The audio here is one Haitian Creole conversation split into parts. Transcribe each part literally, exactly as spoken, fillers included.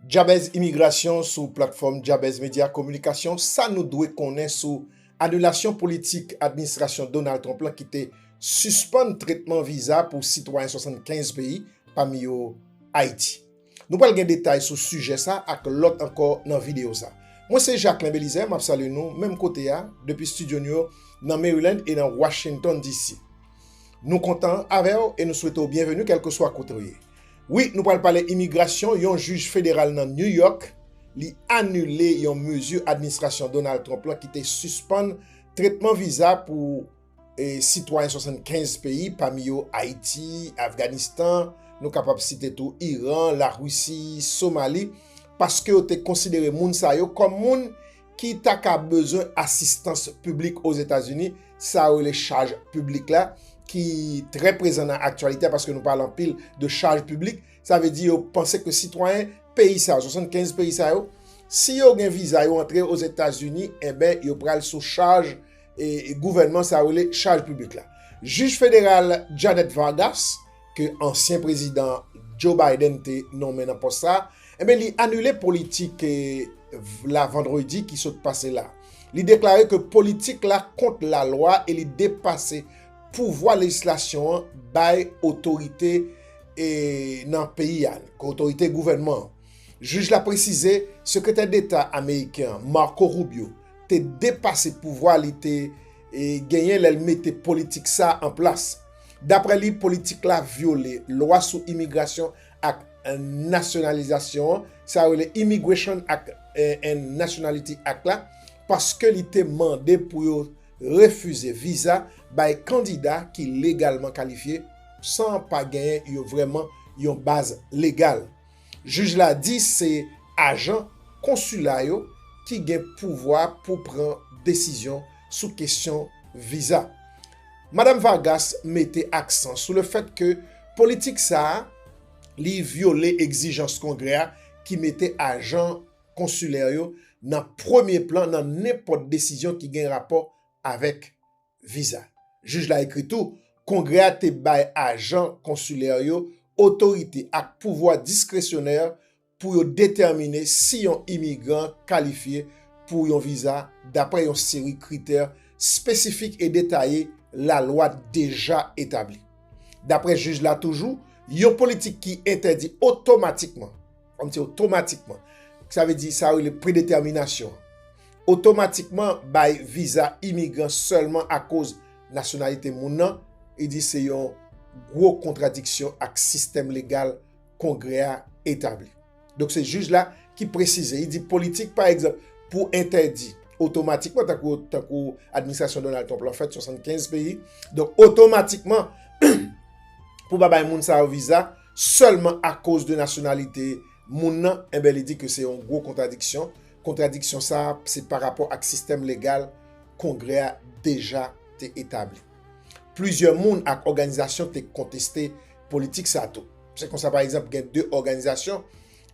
Djabèz Imigrasyon sou platfòm Djabèz Medya Kominikasyon, sa nou dwe konnen sou anilasyon politik administrasyon Donald Trump lan ki te sispann tretman viza pou sitwayen swasannkenz peyi, pami yo Ayiti. Nou pral gen detay sou sijè sa ak lòt ankò nan videyo sa. Mwen se Jacquelin Belizaire, m ap salye nou menm kote a, depi estidyo nou yo nan Maryland e nan Washington D C. Nou kontan avè w e nou swete w byenveni kèlkeswa kote w ye. Wi, nou pral pale imigrasyon, yon jij federal nan New York, li anile yon mezi administrasyon Donald Trump lan ki te sispann tretman viza pou e, sitwayen swasannkenz peyi, pami yo Ayiti, Afganistan, nou kapab site tou Iran, Larisi, Somali, paske yo te konsidere moun sa yo kòm moun ki ta ka bezwen asistans piblik Ozetazini, sa yo rele chaj piblik la, ki trè prezan nan aktyalite a, paske nou pale anpil de chaj piblik, sa vle di yo panse ke sitwayen peyi sa yo, swasannkenz peyi sa yo, si yo gen viza, yo antre Ozetazini, enben, yo pral sou chaj e, e gouvènman sa yo rele chaj piblik la. Jij federal Janet Vargas, ke ansyen prezidan Joe Biden te nonmen nan pòs sa, enben, li anile politik e, v- la vandredi ki sot pase la. Li deklare ke politik la kont lalwa e li depase pouvwa lejislasyon an bay otorite e, nan peyi a, otorite gouvènman an. Jij la presize, Sekretè Deta ameriken an, Marco Rubio, te depase pouvwa li te e, genyen lè l mete politik sa a an plas. Dapre li, politik la vyole lwa sou imigrasyon ak e, nasyonalizasyon an, sa yo rele Immigration ak e, and Nationality Act la, paske li te mande pou yo refize viza bay kandida ki legalman kalifye san pa genyen yo vrèman yon baz legal. Jij la di se ajan konsila yo ki gen pouvwa pou pran desizyon sou kesyon viza. Madanm Vargas mete aksan sou lefèt ke politik sa a, li vyole egzijans Kongrè a ki mete ajan konsilè yo nan premye plan nan nenpòt desizyon ki gen rapò avèk viza. Jij la ekri tou, Kongrè a te bay ajan konsilè yo otorite ak pouvwa diskresyonè pou yo detèmine si yon imigran kalifye pou yon viza dapre yon seri kritè espesifik e detaye lalwa deja etabli. Dapre jij la toujou, yon politik ki entèdi otomatikman, fò m di otomatikman, sa vle di sa yo rele predetèminasyon, otomatikman bay viza imigran sèlman akoz nasyonalite moun nan, li di se yon gwo kontradiksyon ak sistèm legal Kongrè a etabli. Donk, se jij la ki presize. Li di politik, pa egzanp, pou entèdi otomatikman, tankou, tankou administrasyon Donald Trump lan fèt, swasannkenz peyi. Donk, otomatikman, pou pa bay moun sa yo viza, sèlman akoz de nasyonalite moun nan, enben, li di ke se yon gwo kontradiksyon. Kontradiksyon sa a, se pa rapò ak sistèm legal Kongrè a deja te etabli. Plizyè moun ak òganizasyon te konteste politik sa a tou. Se konsa, pa egzanp, gen de òganizasyon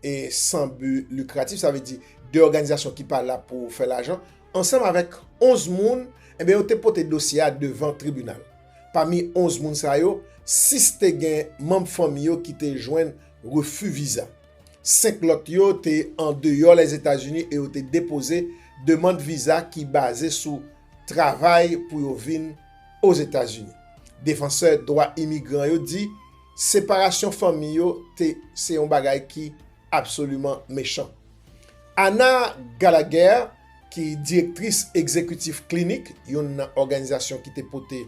e san bi likratif, sa vle di de òganizasyon ki pa la pou fè lajan, ansanm avèk onz moun, enben, yo te pote dosye a devan tribinal. Pami onz moun sa yo, sis te gen manm fanmi yo ki te jwenn refi viza. Senk lòt yo te andeyò Lèzetazini e yo te depoze demann viza ki baze sou travay pou yo vin Ozetazini. Defansè dwa imigran yo di separasyon fanmi yo te se yon bagay ki absoliman mechan. Ana Gallagher, ki direktris egzekitif Clinic, youn nan òganizasyon ki te pote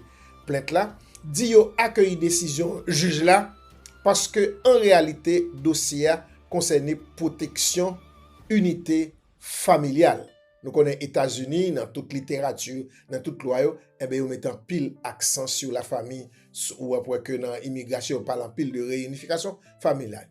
plent la, di yo akeyi desizyon jij la paske an reyalite dosye a konsène pwoteksyon inite familyal. Nou konnen Etazini, nan tout literati, nan tout lwa yo, enben yo mete anpil aksan sou lafanmi, ou ap wè ke nan imigrasyon yo pale anpil de reyinifikasyon familyal.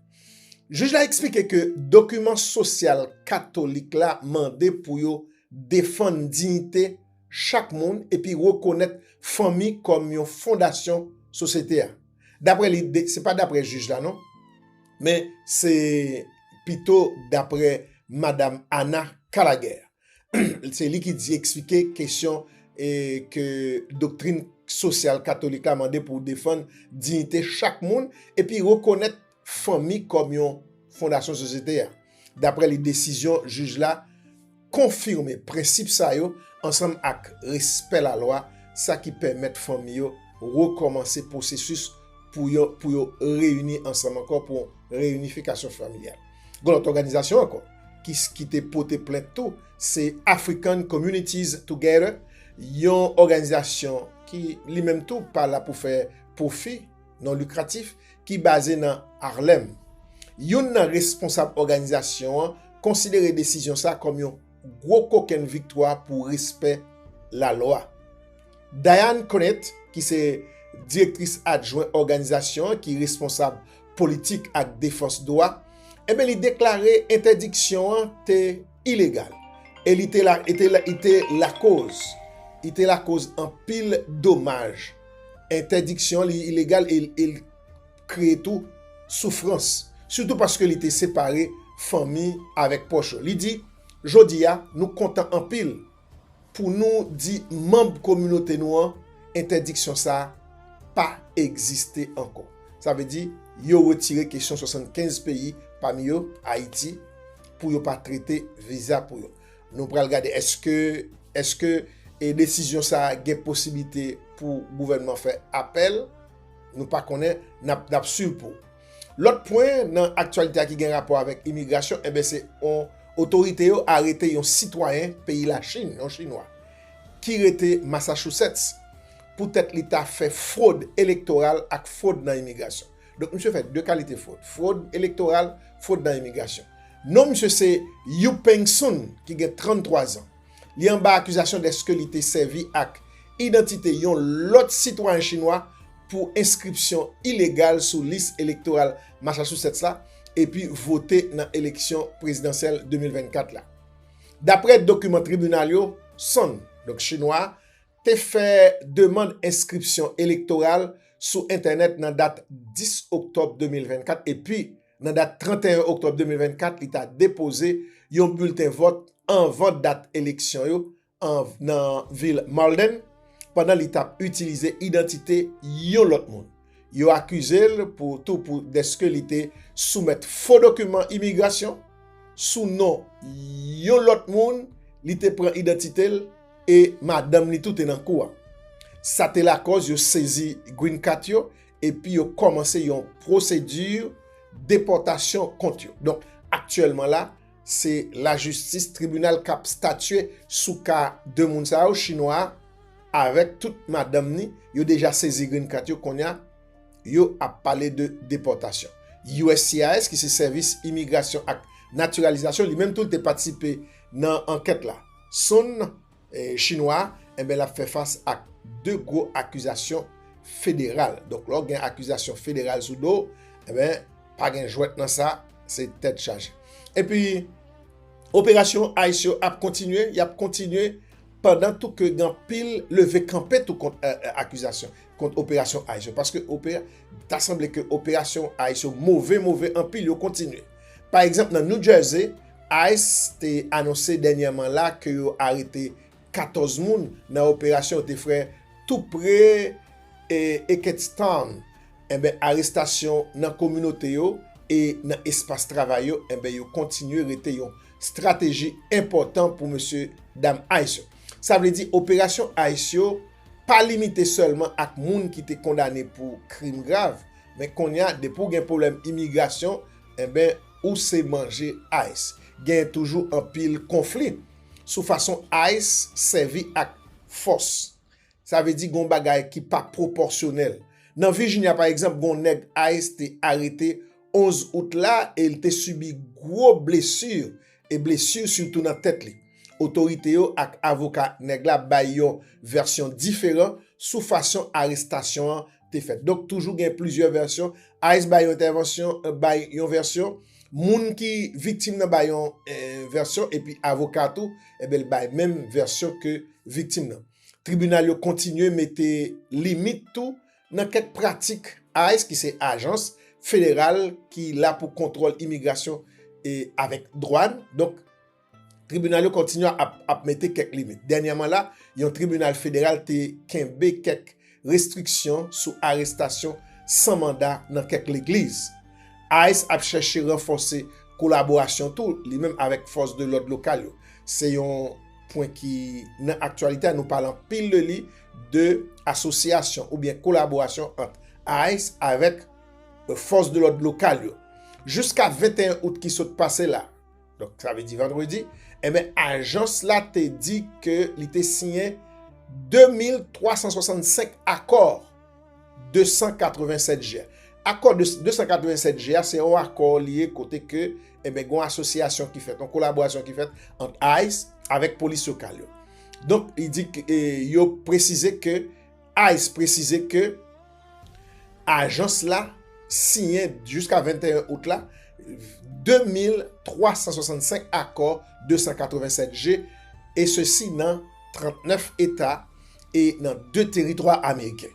Jij la eksplike ke dokiman sosyal katolik la mande pou yo defann diyite chak moun epi rekonèt fanmi kòm yon fondasyon sosyete a. Dapre li, se pa dapre jij la non, men se pito dapre Madanm Ana Gallagher. Se li ki di eksplike kesyon e ke doktrin sosyal katolik la mande pou defann diyite chak moun epi rekonèt fanmi kòm yon fondasyon sosyete a. Daprè li, desizyon jij la konfime prensip sa yo ansanm ak respè lalwa, sa ki pèmèt fanmi yo rekòmanse pwosesis pou yo, pou yo reyini ansanm ankò pou yon reyinifikasyon familyal. Gen lòt òganizasyon ankò ki, ki te pote plent tou, se African Communities Together, yon òganizasyon ki li menm tou pa la pou fè pwofi non likratif, ki baze nan Harlem. Youn nan responsab òganizasyon an konsidere desizyon sa kòm yon gwo kokenn viktwa pou respè lalwa. Diane Connett, ki se direktris adjwen òganizasyon an ki responsab politik ak defans dwa, enben, li deklare entèdiksyon an te ilegal. E li te la, e te la, li te lakoz, li te lakoz anpil domaj. Entèdiksyon li ilegal e, e l kreye tou soufrans, sitou paske li te separe fanmi avèk pwòch yo. Li di, jodi a, nou kontan anpil pou nou di manm kominote nou an, entèdiksyon sa a pa egziste ankò. Sa vle di, yo retire kesyon swasannkenz peyi, pami yo Ayiti, pou yo pa trete viza pou yo. Nou pral gade èske, èske e desizyon sa a gen posiblite pou gouvènman fè apèl. Nou pa konnen, n ap, n ap swiv pou. Lòt pwen nan aktyalite a ki gen rapò avèk imigrasyon, enben, se yon otorite yo arete yon sitwayen peyi Lachin, yon chinwa, ki rete Massachusetts, poutèt li ta fè fwod elektoral ak fwod nan imigrasyon. Donk, misye fè de kalite fwod. Fwod elektoral, fwod nan imigrasyon. Non misye se Yu Peng Sun, ki gen tranntwa zan. Li anba akizasyon dèske li te sèvi ak idantite yon lòt sitwayen chinwa pou enskripsyon ilegal sou lis elektoral Massachusetts la, epi vote nan eleksyon prezidansyèl de mil vennkat la. Daprè dokiman tribinal yo, Sun, donk chinwa a, te fè demann enskripsyon elektoral sou entènèt nan dat dis oktòb de mil vennkat, epi nan dat tranteyen oktòb de mil vennkat, li ta depoze yon bilten vòt anvan dat eleksyon yo an, nan vil Malden, pandan li t ap itilize idantite yon lòt moun. Yo akize l pou tou pou dèske li te soumèt fo dokiman imigrasyon sou non yon lòt moun, li te pran idantite l e madanm li tou te nan kou a. Sa te lakòz yo sezi green card yo epi yo kòmanse yon pwosedi depòtasyon kont yo. Donk, aktyèlman la, se lajistis, tribinal k ap statye sou ka de moun sa yo, chinwa a, avèk tout madanm ni, yo deja sezi green card yo, kounye a, yo ap pale de depòtasyon. U S C I S, ki se Sèvis Imigrasyon ak Natiralizasyon, li menm tou, li te patisipe nan ankèt la. Sun, e, chinwa a, enben, l ap fè fas ak de gwo akizasyon federal. Donk, lè w gen akizasyon federal sou do w, enben, pa gen jwèt nan sa, se tèt chaje. Epi, operasyon ICE yo ap kontinye, y ap kontinye, pandan tou ke gen anpil leve kanpe tou kont, e, e, akizasyon, kont operasyon ICE yo. Paske opera-, ta sanble ke operasyon ICE yo move, move anpil, yo kontinye. Pa egzanp, nan New Jersey, ICE te anonse dènyèman la ke yo arete katòz moun nan operasyon yo te fè tou pre, e, Hackettstown. Enben, arestasyon nan kominote yo e nan espas travay yo, enben, yo kontinye rete yon estrateji enpòtan pou mesye dam ICE yo. Sa vle di, operasyon ICE yo pa limite sèlman ak moun ki te kondane pou krim grav, men kounye a, depi w gen pwoblèm imigrasyon, enben, ou se manje ICE. Gen toujou anpil konfli sou fason ICE sèvi ak fòs. Sa vle di gon bagay ki pa pwopòsyonèl. Nan Virginia, pa egzanp, gon nèg ICE te arete onz out la e l te sibi gwo blesi e blesi sitou nan tèt li. Otorite yo ak avoka nèg la bay yon vèsyon diferan sou fason arestasyon an te fèt. Donk, toujou gen plizyè vèsyon. ICE bay yon entèvansyon, bay yon vèsyon. Moun ki viktim nan bay yon, eh, vèsyon, epi avoka tou, enben, l bay menm vèsyon ke viktim nan. Tribinal yo kontinye mete limit tou nan kèk pratik ICE, ki se ajans federal ki la pou kontwòl imigrasyon e avèk dwàn. Donk, tribinal yo kontinye ap, ap mete kèk limit. Dènyèman la, yon tribinal federal te kenbe kèk restriksyon sou arestasyon san manda nan kèk legliz. ICE ap chèche ranfòse kolaborasyon tou, li menm avèk fòs de lòd lokal yo. Se yon pwen ki nan aktyalite a, nou pale anpil de li, de asosyasyon oubyen kolaborasyon ant ICE avèk, e, fòs de lòd lokal yo. Jiska venteyen out ki sot pase la, donk, sa vle di vandredi, enben, ajans la te di ke li te siyen de mil twa san swasannsenk akò de san katrevennsèt G. Akò de, de san katrevennsèt G a, se yon akò li ye kote ke, enben, gen yon asosyasyon ki fèt, yon kolaborasyon ki fèt ant ICE avèk polis lokal yo. Donk, li di ke, e, yo presize ke, ICE presize ke ajans la siyen jiska venteyen out la de mil twa san swasannsenk akò de san katrevennsèt G, e sesi nan trannèf eta e nan de teritwa ameriken.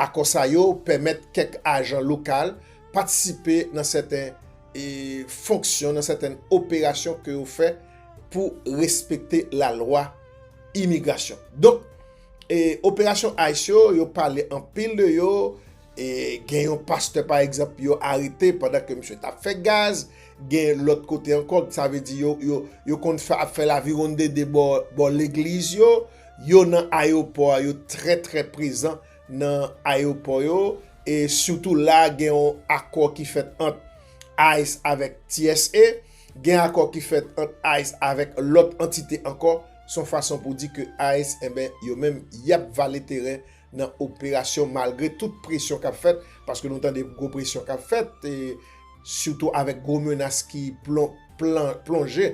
Akò sa yo pèmèt kèk ajan lokal patisipe nan sèten, e, fonksyon, nan sèten operasyon ke yo fè pou respekte lalwa imigrasyon. Donk, e, operasyon ICE yo, yo pale anpil de yo. E, gen yon pastè, pa egzanp, yo arete pandan ke misye t ap fè gaz. Gen lòt kote ankò, sa vle di yo, yo, yo konn fè, ap fè laviwonn dede bò, bò legliz yo. Yo nan ayewopò a, yo trè, trè prezan nan ayewopò yo. E sitou la, gen yon akò ki fèt ant ICE avèk T S A. Gen akò ki fèt ant ICE avèk lòt antite ankò. Se yon fason pou di ke ICE, enben, yo menm, y ap vale teren nan operasyon malgre tout presyon k ap fèt, paske nou tande gwo presyon k ap fèt, e sitou avèk gwo menas ki plon-, plan-, plonje,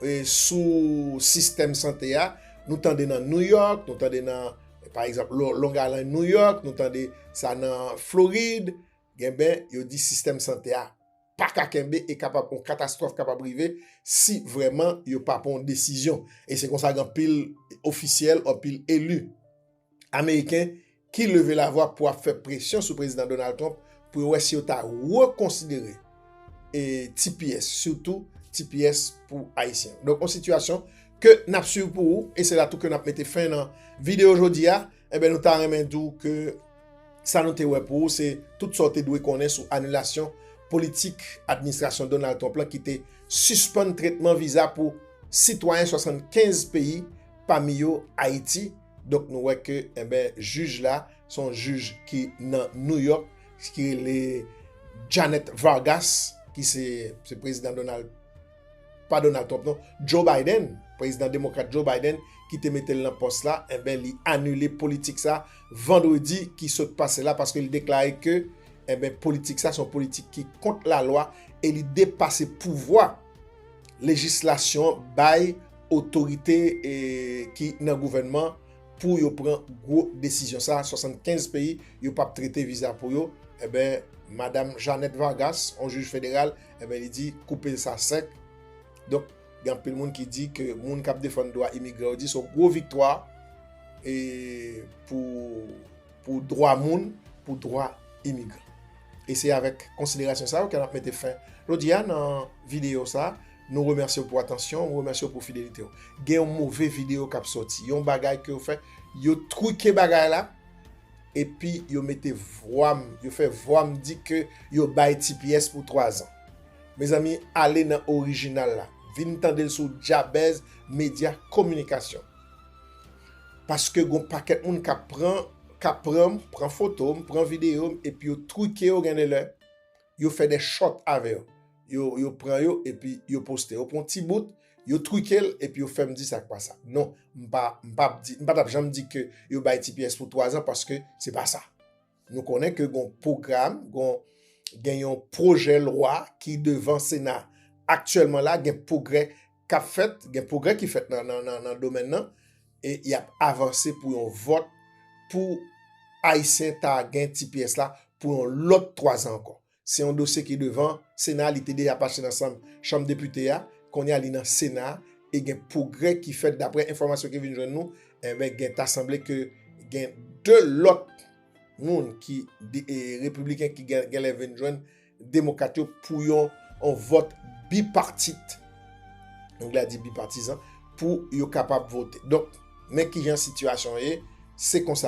e sou sistèm sante a. Nou tande nan New York, nou tande nan, pa egzanp, Lo-, Long Island, New York, nou tande sa nan Florid. Enben, yo di sistèm sante a pa ka kenbe e kapab, yon katastwòf kapab rive si vrèman yo pa pran yon desizyon. E se konsa gen anpil ofisyèl, anpil eli ameriken ki leve lavwa pou ap fè presyon sou prezidan Donald Trump pou yo wè si yo ta rekonsidere, e, T P S, sitou T P S pou Ayisyen. Donk, yon sitiyasyon ke n ap swiv pou ou, e se la tou ke n ap mete fen nan videyo jodi a. Enben, nou ta renmen di w ke sa nou te wè pou ou, se tout sa w te dwe konnen sou anilasyon politik administrasyon Donald Trump lan ki te sispann tretman viza pou sitwayen swasannkenz peyi, pami yo Ayiti. Donk, nou wè ke, enben, jij la, se yon jij ki nan New York, ki rele Janet Vargas, ki se, se prezidan Donald, pa Donald Trump, non, Joe Biden, prezidan demokrat Joe Biden, ki te mete l nan pòs la, enben, li anile politik sa vandredi ki sot pase la, paske li deklare ke, enben, politik sa se yon politik ki kont lalwa e li depase pouvwa lejislasyon bay otorite, e, ki nan gouvènman pou yo pran gwo desizyon sa. Swasannkenz peyi, yo p ap trete viza pou yo. Enben, madanm Janet Vargas, yon jij federal, enben, li di, "Koupe sa sèk." Donk, gen anpil moun ki di ke moun k ap defann dwa imigran yo di se yon gwo viktwa, e, pou, pou dwa moun, pou dwa imigran. E se avèk konsiderasyon sa yo ke n ap mete fen jodi a nan videyo sa. Nou remèsye w pou atansyon, nou remèsye w pou fidelite w. Gen yon move videyo k ap sòti, yon bagay ke yo fè, yo twike bagay la, epi yo mete vwa m, yo fè vwa m di ke yo bay T P S pou twazan. Mezanmi, ale nan orijinal la. Vin tande l sou Jabez Media Kominikasyon. Paske gon pakèt moun k ap pran, k ap pran m, pran foto m, pran videyo m, epi yo twike yo gen de lè. Yo fè de shot avè yo. Yo, yo pran yo, epi yo poste. Yo pran ti bout, yo twike l, epi yo fè m di sa k pa sa. Non, m pa, m p ap di, m pa t ap janm di ke yo bay T P S pou twazan, paske se pa sa. Nou konnen ke gon pwogram, gon, gen yon pwojè lwa ki devan Sena aktyèlman la, gen pwogrè k ap fèt, gen pwogrè ki fèt nan, nan, nan, nan domèn nan, e y ap avanse pou yon vòt pou Ayisyen ta gen T P S la pou yon lòt twazan ankò. Se yon dosye ki devan Sena, li te deja pase nan chanm, chanm depite a, kounye a li nan Sena, e gen pwogrè ki fèt daprè enfòmasyon ki vin jwenn nou, enben, gen ta sanble ke gen de lòt moun ki, de, e, repibliken ki gen, genlè vin jwenn demokrat yo pou yon, yon vòt bipatit, anglè a di bipartisan, pou yo kapab vote. Donk, men kijan sitiyasyon ye, se konsa.